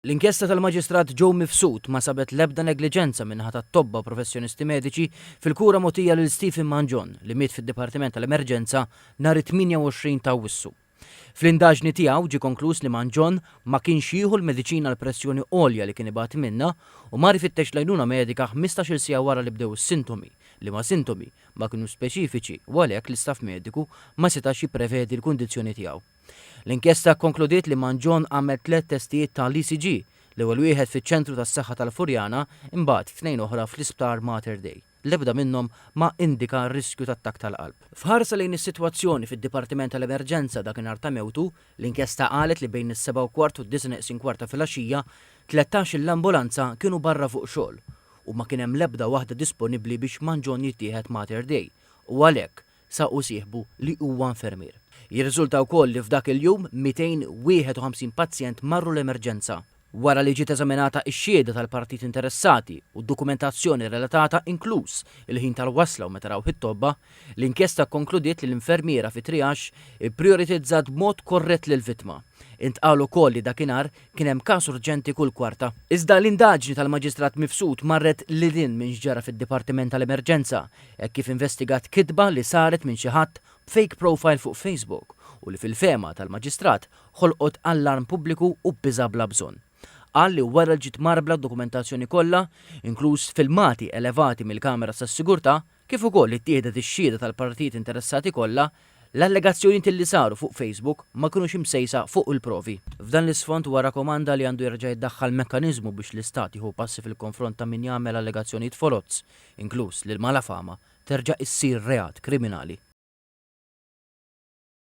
L-inkjesta tal-Maġistrat Joe Mifsud ma sabet l-ebda negliġenza min-naħa tat-tobba u professjonisti mediċi fil-kura mogħtija lil Stephen Mangion li miet fid-Dipartiment tal-Emerġenza nhar it-28 ta' Awwissu. Fl-indaġni tiegħu ġie konkluż li Mangion ma kienx jieħu l-mediċina għall-pressjoni għolja li kien ibati minnha u mar ifittex l-għajnuna medika 15-il siegħa wara li bdew is-sintomi, liema sintomi ma kinux speċifiċi u għalhekk l-istaff mediku ma setax jipprevedi l-kundizzjoni tiegħu. L-inkjesta kkonkludiet li Mangion għamel tlett testijiet ta' l-ECG, l-ewwel wieħed fiċ-Ċentru tas-Saħħa tal-Furjana, imbagħad tnejn oħra fl-Isptar Mater Dei. L-ebda minnhom ma indika riskju t'attakk tal-qalb. F'ħarsa lejn is-sitwazzjoni fid-Dipartiment tal-Emerġenza dakinhar ta' mewtu, l-inkjesta qalet li bejn is-sebgħa u kwart u d-disgħa neqsin kwart ta' filgħaxija, 13-il ambulanza kienu barra fuq xogħol u ma kien hemm l-ebda waħda disponibbli biex Mangion jittieħed Mater Dei u għalhekk saqu sieħbu li huwa infermier. Jirriżulta wkoll li f'dak il-jum 251 pazjent marru l-emerġenza. Wara li ġiet eżaminata x-xhieda tal-partijiet interessati u d-dokumentazzjoni relatata inkluż il-ħin tal-wasla u meta rawh it-tobba, l-inkjesta kkonkludiet li l-infermiera fit-triage ipprioritizzat b'mod korrett lill-vittma. Intqal ukoll li dakinhar kien hemm każ urġenti kull kwarta. Iżda l-indaġni tal-Maġistrat Mifsud marret lil hinn minn x'ġara fid-Dipartiment tal-Emerġenza hekk kif investigat kitba li saret minn xi ħadd b'fake profile fuq Facebook u li fil-fehma tal-Maġistrat ħolqot allarm pubbliku u biża' bla bżonn. Qal li wara li ġiet mgħarbla d-dokumentazzjoni kollha, inkluż filmati elevati mill-kameras tas-sigurtà, kif ukoll ittieħdet ix-xhieda tal-partijiet interessati kollha, l-allegazzjonijiet li saru fuq Facebook ma kinux imsejsa fuq il-provi. F'dan l-isfond huwa rrakkomanda li għandu jerġa' jiddaħħal mekkaniżmu biex l-Istat jieħu passi fil-konfront ta' min jagħmel allegazzjonijiet foloz, inkluż li l-malafama terġa' issir reat kriminali.